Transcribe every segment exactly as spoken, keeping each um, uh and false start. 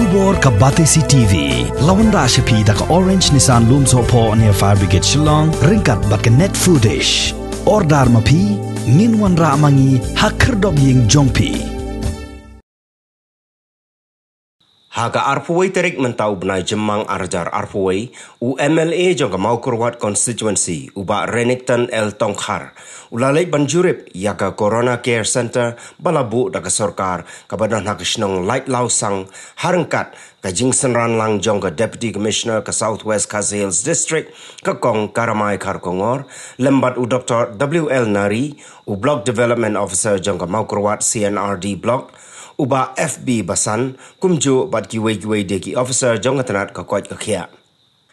Khubor ka Batesi T V. La wanrah sha phi da ka Orange Nissan Lumsohphoh near Fire Brigade Shillong, ryngkat bad ka Net Foodish. Order ma phi, ngin wanrah ma ngi ha khyrdop ïing jong phi. Ha ka arphew wei tarik mynta u bnai Jymmang ar hajar arphew wei, u M L A jong ka Mawkyrwat Constituency, u Bah Renikton L Tongkhar, u la leit ban jurip ïa ka Corona Care Center ba la buh da ka sorkar, kaba don ha ka shnong Laitlawsang, ha ryngkat ka jingsynran lang jong ka Deputy Commissioner ka South West Khasi Hills District, ka Kong Karamai Kharkongor, lem bad u Doktor W L Nari, u Block Development Officer jong ka Mawkyrwat C and R D Block, u Bah F B Basan, kumjuh bad kiwei kiwei de ki officer jong ka tnat ka koit ka khiah.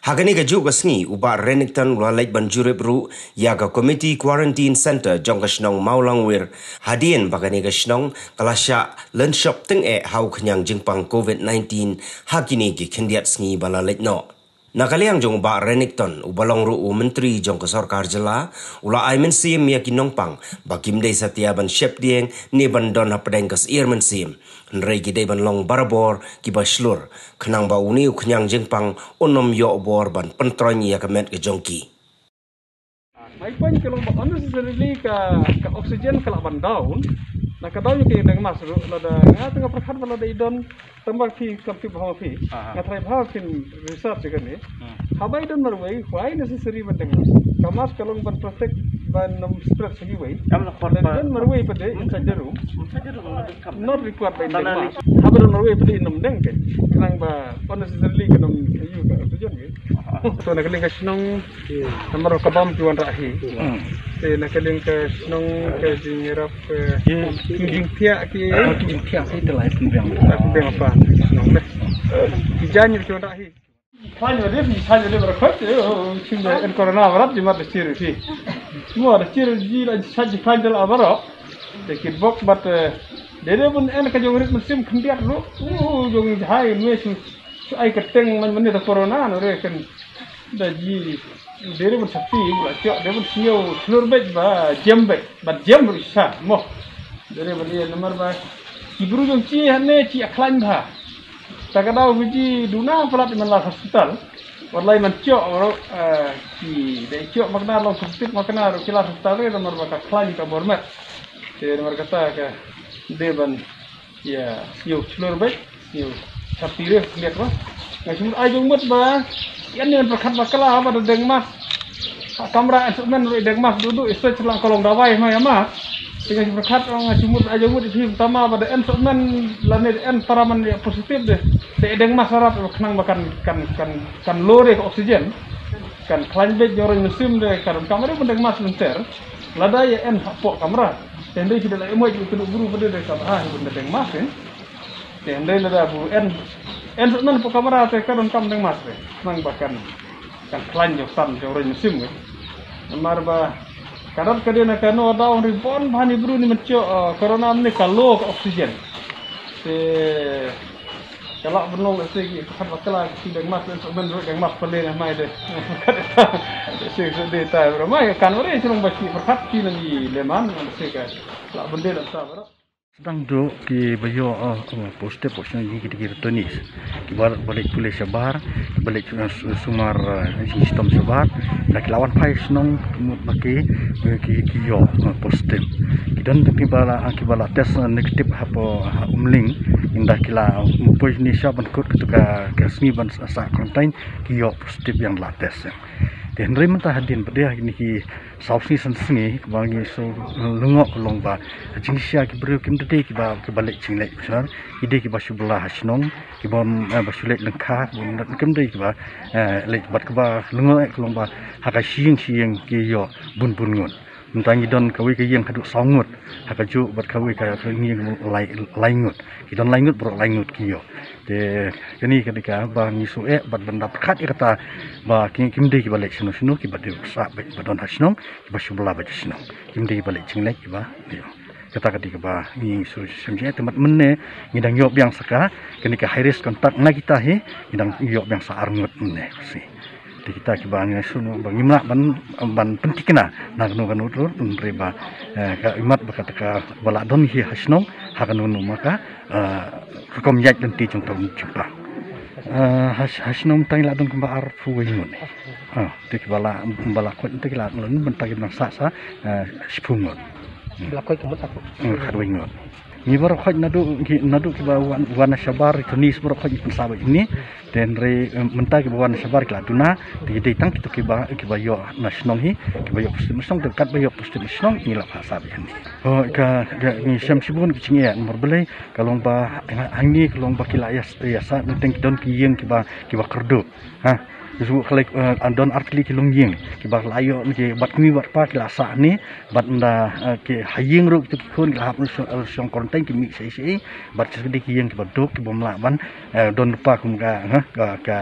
Ha kane kajuh ka sngi, u Bah Renikton u la leit ban jurip ruh ïa ka Committee Quarantine Center jong ka shnong Mawlangwir, hadien ba kane ka shnong ka la shah lynshop tyngeh ha u khñiang jingpang covid nineteen ha kine ki khyndiat sngi ba la leit noh. Na ka liang jong u Bah Renikton, uba long ruh u Myntri jong ka Sorkar Jylla, u la ai mynsiem ïa ki nongpang ba kim dei satia ban sheptieng ne ban don hapdeng ka syiar mynsiem, hynrei ki dei ban long barabor kiba shlur, khnang ba une u khñiang jingpang un ym ïoh bor ban pyntroiñ ïa ka met ka jong ki. Mai point ka long ba unnecessarily ka, ka oxygen ka lah ban down. Na ka down ka ïa deng mask ruh, lada nga tang nga pyrkhat ba lada i don, tang ba phi kam tip ba phi. Aha. Nga try ba phin research kane. Hmm. Haba i don marwei, why necessary ban deng mask? Ka mask ka long ban protect, ban ym spread sa kiwei. Kam la khot. Lada i ba don marwei pat de, hmm, inside the room. Inside the room, not required ba i deng mask. Haba don marwei pat de i ym deng ke. Khnang ba unnecessarily ka ym ïa ka oxygen ke. Aha. To na ka liang ka shnong namar ka bam ki wanrah hi. Hmm. Te na ka liang ka shnong ka jingïarap ka, hmm, ki jingthiah ki. Ah, ki jingthiah ki te lai pynbiang. Lai pynbiang apa shnong ne. Ki jan ki wanrah hi. Khlaiñ wa dep, ki khlaiñ wa dep ba khot, eh, oh, oh, kim da en corona barat, jimat da chir hi. Mo da chir ji la sa ji khlaiñ da la barat. Te ki bok bat, eh, de de bun en ka jong rit mynsiem khyndiat ruh. Oh, jong jahai nwe shu, shu ai ka teng man man da corona no re kan. Da ji, deri ban sati, bula chok, deri ban sniew, shlur beit ba, jem beit, ba jem ruh sa, mo. Deri ban ïa namar ba, ki bru jong chi hangne chi a khlaiñ bha. Ta ka daw ba ji duna palat i man la hospital. Wat lai man chok ruh, eh, ki dei chok makna long positive makna ruh ki la hospital re namar ba ka khlaiñ ka bor met. Te namar kata ka dei ban ïa sniew shlur beit. Ïa, sati re, liat ba. Nga shu mut ai jong mut ba. Ïa ne pyrkhat ba kala ba da deng mask. Ha kamra en sukmen ruh deng mask duh duh, i soi slang kolong dawai ma ïa mask. Te nga shu pyrkhat nga shu mut ai jong mut i thim tama ba da en sukmen lane da en para man ïa positive de. Te deng mask arap ba khnang ba kan, kan, kan, kan low re ka oxygen. Kan khlaiñ beit jong roi mynsiem de, kan kamra pun deng mask mynter. Lada ïa en hapoh kamra. Te hynrei ki da la ïa moj ki kynduh bru ba de de ka ba ha, ki da deng mask, eh. Te hynrei lada bu en, en suk nan hapoh kamra te ka donkam deng mask te. Nang ba kan, kan khlaiñ jong san jong roi mynsiem, eh. Namar ba ka rat ka dei na kano daw hynrei bon bha ni bru ni mynta, eh, corona mynne ka low ka oxygen. Te ka lah ban long lehse ki pyrkhat ba ka la ki deng mask, lehse ban ruh deng mask pynleh na mai de. Lehse ka dei tai bro mai kan ore shnong ba ki pyrkhat ki nang i leman lehse ka lah ban dei lehse bro. Sdang duh ki ba ïoh, uh, uh, positive positive ki ki Tonis. Ki ba, ba leit pule shabar, ki ba leit, uh, su-, sumar, uh, jingshitom shabar. Da ki la wan phai shnong mut ba ki, uh, ki, ki ïoh, uh, positive. Ki don ki ba la, uh, ki ba la test, uh, negative hapoh, uh, Umling. Ynda ki la, uh, poi ni sha ban kut katu ka, ka sngi ban sa, sa quarantine, ki ïoh positive ïa la test. Te hynrei mynta hadien ba dei kine ki saw sngi san sngi ba ngi shu lyngngoh ka long ba jingshisha ki briew kim da dei kiba, kiba leit jingleit bashar, ki dei kiba shu bylla ha shnong, kiba, eh, ba shu leit lyngkha, kiba kim dei kiba, eh, leit bad kaba lyngngoh ka long ba ha ka shi ïing shi ïing ki ïoh bun bun ngut. Mynta ngi don kawei ka ïing haduh saw ngut, ha kajuh bad kawei ka, ka ïing lai, lai ngut. Ki don lai ngut baroh lai ngut ki ïoh. Te kane ka dei kaba ngi shu eh bad ban da pyrkhat ïa kata ba ki, kim dei kiba leit shano shano, kiba dei sah beit ba don ha shnong, kiba shu bylla beit ha shnong. Kim dei kiba leit jingleit kiba dei. Kata ka dei kaba ngi shu shem jingeh te mat mynne ngi dang ïoh biang sa ka, kane ka high risk contact na kita hi, ngi dang ïoh biang sa ar ngut mynne. Te kita kiba ngi shu ba ngim lah ban, ban pynthikna na kano kano ruh, hynrei ba, eh, ka imat ba kata kaba la don hi ha shnong ha kano kano ma ka, eh, Kum ïaid lynti jong tang jingpang. Ha shnong tang la don kumba arphew wei ngut. Te kiba la kumba la khot te ki la ngut mynta ki nang sah sa shiphew ngut. Ba la khot kumut sah. Khatwei ngut. Ngi baroh khot naduh ngi naduh kiba wan wan shabar ito ni baroh khot ngi pynsah ba ini. Te hynrei mynta kiba wan shabar ki la duna te ki dei tang kito kiba kiba ïoh na shnong hi kiba ïoh positive na shnong te katba ïoh positive na shnong ngi la phah sah ba ini. Ka ngi shem shibun ki jingeh namar balei ka long ba hangne ka long ba ki la ïa sah ne teng ki don ki ïing kiba kiba kyrduh. Ha. Ju khlek an don ar tylli ki long ïing kiba la ïoh ne ki bad kmie bad kpa ki la sah ne bad nda ki ha ïing ruh kito ki khun ki la hap ne shong quarantine ki mih shei shei bad ki dei ki ïing kiba duk kiba mlah ban don pa kum ka ka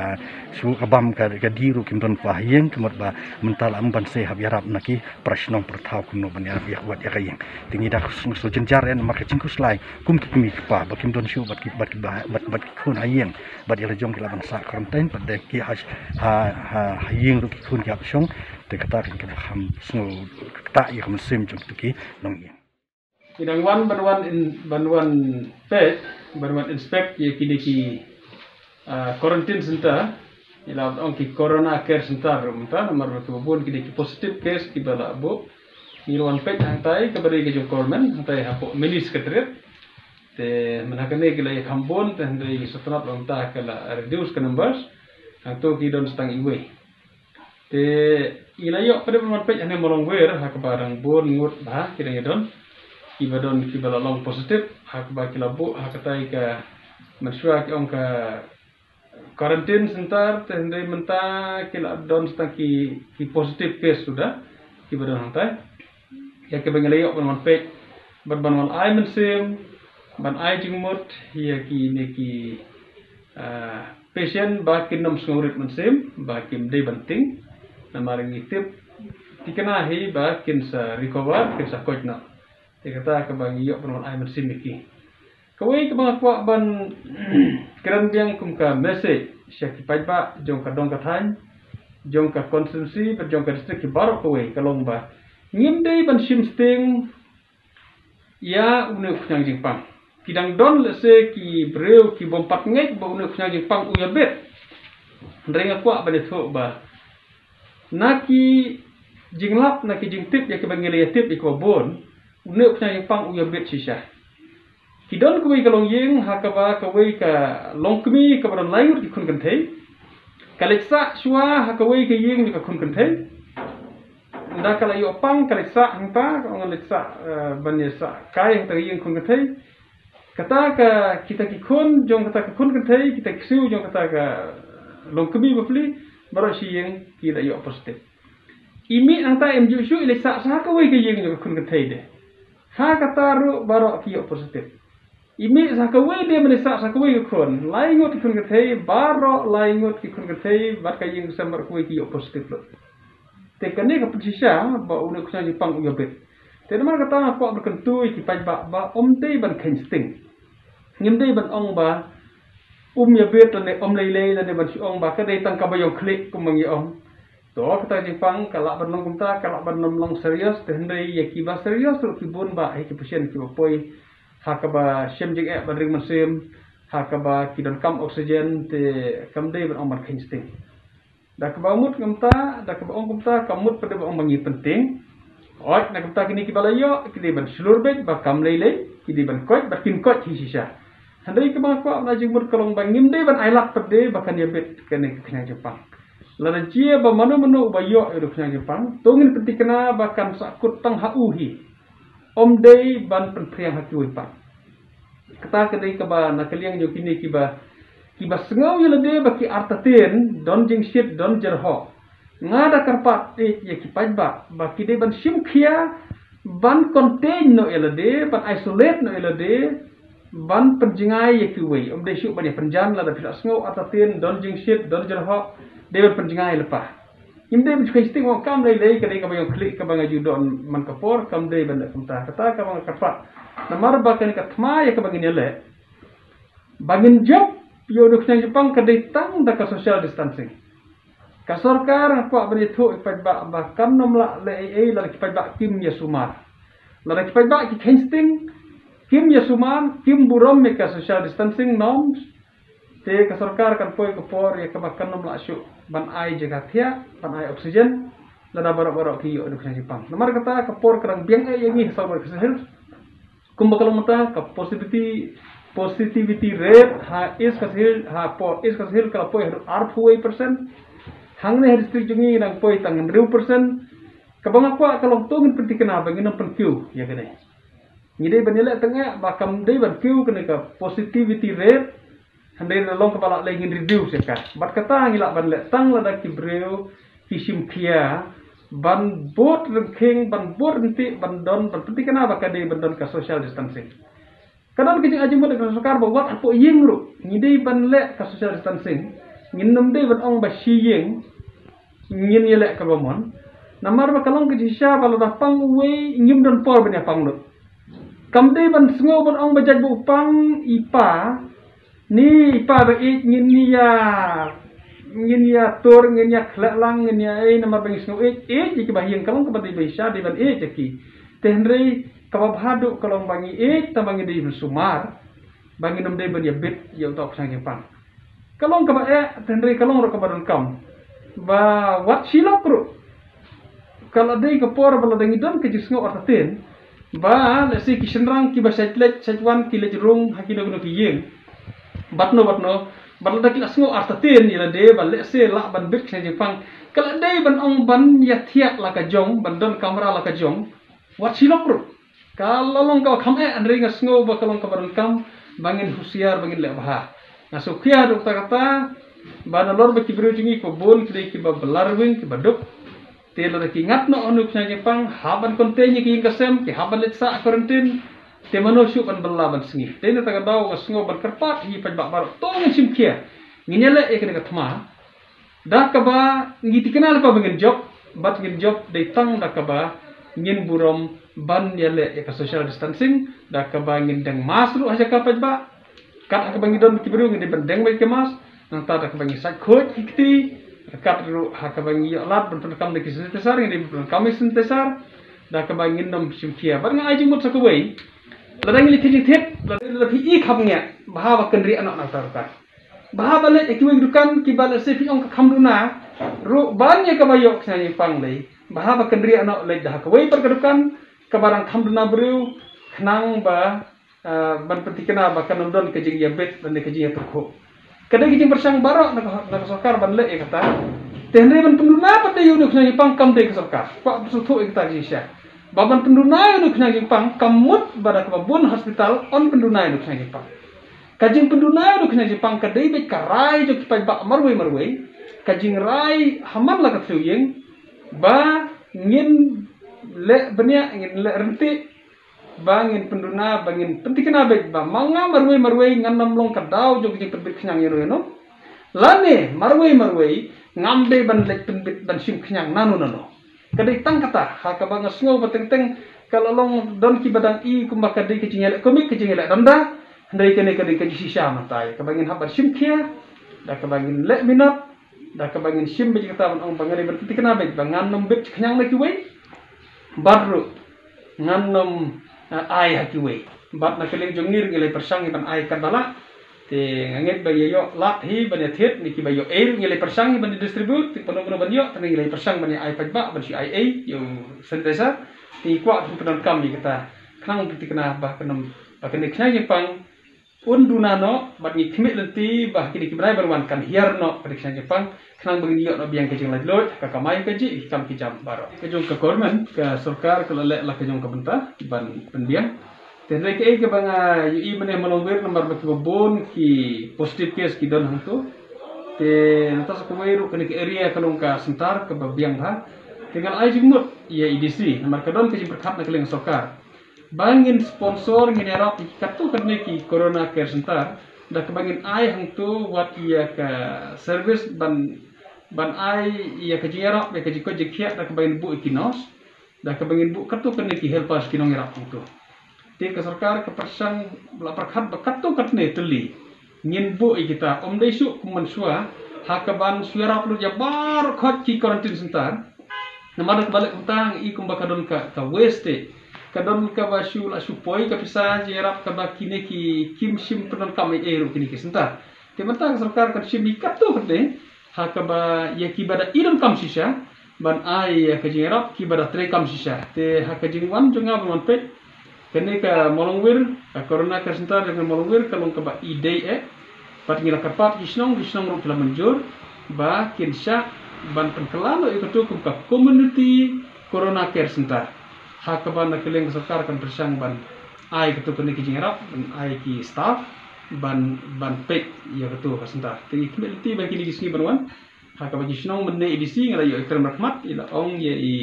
shu ka bam ka dih ruh kim don pa ha ïing ki mut ba mynta la am ban se hap ïarap na ki para shnong para thaw kumno ban ïa wat ïa ka ïing. Te ngi da shu jynjar ïa namar ka jingkhuslai kum ki kmie ki kpa ba kim don shuh bad ki bad ki bad bad ki khun ha ïing bad ïa la jong ki la ban sah quarantine bad de ki ha ha ha ïing ruh ki khun ki hap shong. Te kata ka kham sngew kata ïa ka mynsiem jong kito ki nongïing. Ngi dang wan ban wan ban wan peit ban wan inspect ïa kine ki quarantine center. Ngi la ong ki corona care center ruh mynta namar ba kiba bun kine ki positive case kiba la buh. Ngi la wan peit hangtai kaba dei ka jong government hangtai hapoh Mini Secretariat. Te mynta kane ki la ïa kham bun te hynrei ngi sngewtynnat ba mynta ka la reduce ka numbers. Hangto ki don tang iwei. Te ngi la ïoh pat ban wan peit hane Mawlongwir ha kaba dang bun ngut bha ki dang ïa don kiba don kiba la long positive ha kaba ki la buh ha katai ka mynshuwa ki ong ka quarantine center te hynrei mynta ki la don tang ki ki positive case suda kiba don hangtai. Ïa kiba ngi la ïoh ban wan peit ban ban wan ai mynsiem ban ai jingmut ïa kine ki patient ba kin ym sngew rit mynsiem ba kim dei ban tieng. Namar ngi tip thikna hi ba kin sa recover kin sa koit noh. Te kata kaba ngi ïoh ban wan ai mynsiem ïa ki. Kawei kaba nga kwah ban kren biang kum ka message sha ki paidbah jong ka dong ka thaiñ jong ka constituency bad jong ka district ki baroh kawei ka long ba ngim dei ban shim sting ïa une u khñiang jingpang. Ki dang don lehse ki briew ki bym pat ngeit ba une u khñiang jingpang u ïabit. Hynrei nga kwah ban ïathuh ba na ki jinglap na ki jingtip ïa kiba ngi la ïatip ïa kiba bun une u khñiang jingpang u ïabit shisha. Ki don kawei ka longïing ha kaba kawei ka longkmie kaba don lai ngut ki khun kynthei. Ka leit sah shuwa ha kawei ka ïing jong ka khun kynthei. Nda ka la ïoh pang ka leit sah hangta ka ong leit sah ban ïa sah kai hangta ka ïing khun kynthei. Kata ka kita ki khun jong kata ka khun kynthei kita ki siew jong kata ka longkmie bapli baroh shi ïing ki la ïoh positive. I mih hangta em ju shu i leit sah sha kawei ka ïing jong ka khun kynthei de. Ha kata ruh baroh ki ïoh positive. I mih sha kawei de mynne sah sha kawei ka khun lai ngut ki khun kynthei baroh lai ngut ki khun kynthei bad ka ïing sem baroh kawei ki ïoh positive lut. Te kane ka pynshisha ba une u khñiang jingpang u ïabit. Te namar kata nga kwah ban kyntu ïa ki paidbah ba ym dei ban kheiñ sting. Ngim dei ban ong ba um ïabit lane ym lei lei lane ban shu ong ba ka dei tang kaba ïong khlieh kumba ngi ong. To kata ka jingpang ka lah ban long kumta ka lah ban ym long serious te hynrei ïa kiba serious ruh ki bun ba hi ki patient kiba poi ha kaba shem jingeh ban ring mynsiem ha kaba ki donkam oxygen te kam dei ban ong ban kheiñ sting. Da kaba mut kumta da kaba ong kumta ka mut pat dei ba ong ba ngi pyntieng. Oi na kumta kine kiba la ïoh ki dei ban shlur beit ba kam lei lei ki dei ban koit bad kin koit hi shisha. Hynrei kaba nga kwah na jingmut ka long ba ngim dei ban ailad pat dei ba kan ïabit kane ka khñiang jingpang. Lada jia ba mano mano uba ïoh ïa u khñiang jingpang to ngin pynthikna ba kan sahkut tang ha u hi. Ym dei ban pynphriang ha kiwei pat. Kata ka dei kaba na ka liang jong kine kiba kiba sngew ïa lade ba ki artatien don jingshit don jyrhoh. Nga da kyrpad ïa ki paidbah ba ki dei ban shim khia ban contain noh ïa lade ban isolate noh ïa lade ban pynjngai ïa kiwei. Ym dei shuh ban ïa pynjan lada phi la sngew artatien don jingshit don jyrhoh dei ban pynjngai lypa. Ngim dei ban shu kheiñ sting ong kam lei lei ka dei kaba ïong khlieh kaba nga ju don man ka por kam dei ban leh kumta kata kaba nga kyrpad. Namar ba kane ka thma ïa kaba ngin ïaleh ba ngin jop ïa u khñiang jingpang ka dei tang da ka social distancing. Ka sorkar nga kwah ban ïathuh ïa ki paidbah ba kan ym lah leh ei ei lada ki paidbah kim ïa sumar. Lada ki paidbah ki kheiñ sting kim ïa sumar, kim burom ïa ka social distancing norms, te ka sorkar kan poi ka por ïa kaba kan ym lah shuh ban ai jaka thiah, ban ai oxygen lada baroh baroh ki ïoh ïa u khnang jingpang. Namar kata ka por ka dang biang eh ïa ngi ha South West Khasi Hills. Kumba ka long mynta ka positivity, positivity rate ha East Khasi Hills, ha por East Khasi Hills ka la poi haduh arphew wei percent. Hangne ha district jong ngi nang poi tang hynriew percent. Kaba nga kwah ka long to ngin pynthikna ba ngin ym pynkiew ïa kane. Ngi dei ban ïaleh tang eh ba kam dei ban kiew kane ka positivity rate. Hynrei na long kaba lah lei ngin reduce ïa ka. Bad kata ngi lah ban leh tang lada ki briew ki shim khia ban bud ryngkhing, ban bud ryntih, ban don, ban pynthikna ba ka dei ban don ka social distancing. Ka don ka jingai jingmut ka sorkar ba wat hapoh ïing ruh ngi dei ban leh ka social distancing. Ngin ym dei ban ong ba shi ïing ngin ïaleh kaba mon. Namar ba ka long ka jingshisha ba lada pang uwei ngim don por ban ïa pang lut. Kam dei ban sngew ban ong ba jait ba u pang i pa, ni i pa ba ïeit ngin ïa, ngin ïa tur, ngin ïa khleh lang, ngin ïa ei, namar ba ngi sngew ïeit, ïeit ïa kiba ha ïing, ka long kaba dei ba shisha dei ban ïeit ïa ki. Te hynrei kaba bha duh ka long ba ngi ïeit, tang ba ngi dei ban sumar ba ngin ym dei ban ïa bit ïa uta u khnang jingpang. Ka long kaba eh, te hynrei ka long ruh kaba donkam ba wat shi lok ruh. Ka la dei ka por ba lada ngi don ka jingsngew artatien ba lehse ki shynrang kiba shait leit shait wan, ki leit rung ha kino kino ki ïing, bad no bad no, bad lada ki la sngew artatien ïa lade ba lehse lah ban bit khnang jingpang, ka la dei ban ong ban ïa thiah la ka jong, ban don kamra la ka jong. Wat shi lok ruh. Ka la long kaba kham eh, hynrei nga sngew ba ka long kaba donkam ba ngin husiar, ba ngin leh bha. Nga sngewkhia haduh katta katta ba nalor ba ki briew jong ngi kiba bun ki dei kiba bylla rwiang, kiba duk. Te lada ki ngat noh ïa une u khnang jingpang, hap ban contain ïa ki ïing ka sem, ki hap ban leit sah quarantine. Te mano shuh ban bylla ban sngi. Te na kata ka daw nga sngew ban kyrpad ïa ki paidbah baroh, to ngin shim khia. Ngin ïaleh ïa kane ka thma da kaba ngi thikna lypa ba ngin jop, bad ngin jop dei tang da kaba ngin burom ban ïaleh ïa ka social distancing, da kaba ngin deng mask ruh ha jaka paidbah. Kat ha kaba ngi don ki briew ngi dei ban deng beit ki mask, nangta da kaba ngi sait khuid ki kti, kat ruh ha kaba ngi ïoh lad ban pyndonkam da ki sanitizer, ngi dei ban pyndonkam ïa ki sanitizer, da kaba ngin ym shim khia. Bad nga ai jingmut sa kawei, lada ngi leit thied jingthied, lada, lada phi i kham ngiah, bha ba kynriah noh na uta u dukan. Bha ba leit ha kiwei ki dukan kiba lehse phi ong ka kham duna ruh ban ïa kaba ïoh khnang jingpang lei. Bha ba kynriah noh leit da ha kawei pat ka dukan kaba dang kham duna briew khnang ba, ah, ban pynthikna ba kan ym don ka jingïabit lane ka jingïatyngkhuh. Ka dei ka jingpyrshang baroh na ka, na ka sorkar ban leh ïa kata. Te hynrei ban pynduna pat ïa une u khnang jingpang kam dei ka sorkar. Kwah pynsngewthuh ïa kata ka jingshisha. Ba ban pynduna ïa une u khnang jingpang kam mut ba da kaba bun hospital yn pynduna ïa une u khnang jingpang. Ka jingpynduna ïa une u khnang jingpang ka dei beit ka rai jong ki paidbah marwei marwei. Ka jingrai ha man la ka thliew ïing ba ngin leh bniah, ngin leh ryntih, ba ngin pynduna, ba ngin pynthikna beit ba ma nga marwei marwei ngan ym long ka daw jong ka jingpynbit khñiang ïano ïano. Lane marwei marwei ngam dei ban leit pynbit ban shim khñiang nano nano. Ka dei tang kata, ha kaba nga sngew ba teng teng ka la long don kiba dang i kumba ka dei ka jingïaleh komik, ka jingïaleh danda. Hynrei kane ka dei ka jingshisha mynta ïa kaba ngin hap ban shim khia, da kaba ngin leh minot, da kaba ngin shim beit kata ban ong ba nga dei ban pynthikna beit ba ngan ym bit khñiang na kiwei. Bad ruh ngan ym, eh, ai ha kiwei. Bad na ka liang jong ngi ruh ngi la pyrshang ban ai katba lah. Te nga ngeit ba ïa ïoh lad hi ban ïa thied, ne kiba ïoh ei ruh ngi la pyrshang ban ïa distribute, te pano pano ban ïoh, te ngi la pyrshang ban ïa ai paidbah ban shu ai ei ïa u sanitizer. Te ngi kwah ban pyndonkam ïa kata khnang pynthikna ba kan ym, ba kane ka khñiang jingpang un duna noh, bad ngi khmih lynti ba ha kine ki bnai ban wan kan hiar noh ka khñiang jingpang, khnang ba ngin ïoh noh biang ka jinglaitluid ha ka kamai kajih, ki kam ki jam baroh. Ka jong ka government, ka sorkar ka la leh la ka jong ka bynta ban pynbiang. Te hynrei kaei kaba nga ïohi mynne ha Mawlangwir namar ba kiba bun ki positive case ki don hangto. Te nangta sa kawei ruh kane ka area ka long ka center kaba biang bha. Te nga la ai jingmut ïa A D C namar ka don ka jingpyrkhat na ka liang sorkar ba ngin sponsor, ngin ïarap ïa katto katne ki Corona Care Center, da kaba ngin ai hangto wat ïa ka service ban, ban ai ïa ka jingïarap, ïa ka jingkoit jingkhiah, da kaba ngin buh ïa ki nurse, da kaba ngin buh katto katne ki helpers, ki nongïarap hangto. Te ka sorkar ka pyrshang, la pyrkhat ba katto katne tylli ngin buh ïa kita, ym dei shuh kum mynshuwa ha kaban shu ïarap lut ïa baroh khoit ki quarantine center. Namar da kaba leh kumta ngi i kumba ka don ka, ka waste, ka don kaba shu la shu poi ka pisa jingïarap kaba kine ki kim shym pyndonkam ei ei ruh kine ki center. Te mynta ka sorkar kan shim ïa katto katne ha kaba ïa kiba da i donkam shisha ban ai ïa ka jingïarap, kiba da treikam shisha. Te ha ka jingwan jong nga ban wan peit kane ka Mawlangwir, ka Corona Care Center jong ka Mawlangwir ka long kaba i dei eh. Bad ngi la kyrpad ki shnong, ki shnong ruh ki la mynjur ba kin shah ban pynkylla noh ïa katu kum ka Community Corona Care Center. Ha kaba na ka liang ka sorkar kan pyrshang ban ai katu kane ki jingïarap, ban ai ki staff ban, ban peit ïa katu ka center. Te ngi khmih lynti ba kine ki sngi ban wan ha kaba ki shnong mynne i D C nga la ïoh i kren markhmat, i la ong ïa i,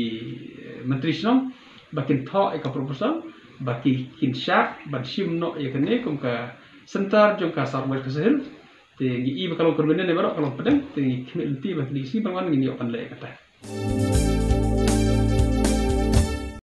eh, Myntri Shnong ba kin thoh ïa ka proposal ba ki kin shah ban shim noh ïa kane kum ka center jong ka South West Khasi Hills. Te ngi i ba ka long convenient ne baroh ka long pdeng, te ngi khmih lynti ba kine ki sngi ban wan ngin ïoh ban leh ïa kata.